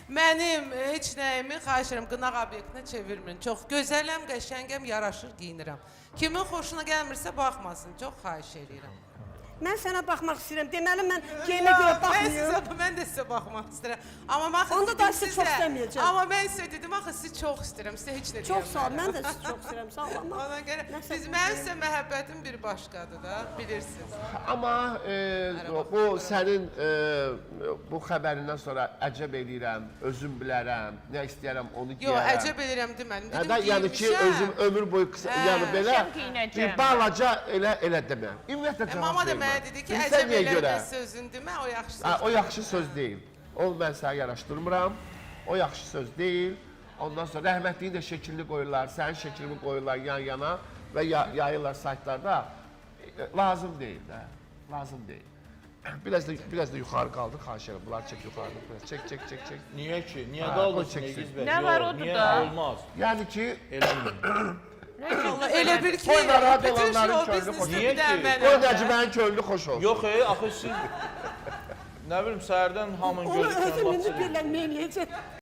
Mənim heç nəyimi xahiş edirəm qınaq obyektinə çevirməyin. Çox gözələm, qəşəngəm, yaraşır geyinirəm. Kimin xoşuna gəlmirsə baxmasın. Çox xahiş edirəm. Mən sənə baxmaq istəyirəm. Deməli mən geyimə görə Yox, Mən, baxmıyorum. sizə, mən də sizə baxmaq istəyirəm. Amma mən axı Onda dedim da sizi çox sizə- istəməyəcəm. Amma mən sizə dedim axı sizi çox istəyirəm. Sizə heç nə Çox sağ ol. deyəmərəm. Mən də sizi çox istəyirəm. Sağ ol. Amma Ona görə nəsə siz mənim sizə məhəbbətim bir başqadır da, bilirsiniz. Amma bu sənin bu xəbərindən sonra əcəb eləyirəm, özüm bilərəm, nə istəyirəm onu Yox, geyərəm. əcəb eləyirəm demədim. Hə Dedim də, yəni ki, geyinmişəm. özüm ömür boyu qısa, Hə. yəni belə Geyinmişəm, geyinəcəm. bir balaca elə demə. Ümumiyyətlə cavab Mama da vermə. mənə dedi ki, Bilirsən əcəb niyə görə? eləmə sözün demə, o yaxşı Hə, söz. o yaxşı söz deyil. Onu mən sənə yaraşdırmıram. O yaxşı söz deyil. Ondan sonra rəhmətliyin də şəklini qoyurlar, sənin şəklini qoyurlar yan-yana və yayırlar saytlarda. Lazım deyil də. Lazım deyil. Biraz da yuxarı qaldır, xahiş edirəm. Bunları çək yuxarı. Biraz çək, çək, çək, çək. Niyə ki? Niyə Ha, qaldırsın o çəksin. Elgiz bəy? Nə Yox, var odur niyə? da? Olmaz. Yəni ki, Eləməyin. Allah, elə bil ki, Qoy narahat bütün olanların show könlü xoş biznesdə Niyə bir dənə ki? mənəm qoy də. Nəcibəni könlü xoş olsun. Yox, axı siz nə bilim səhərdən hamının Onu gözü özüm indi üçün bilən neyəcək.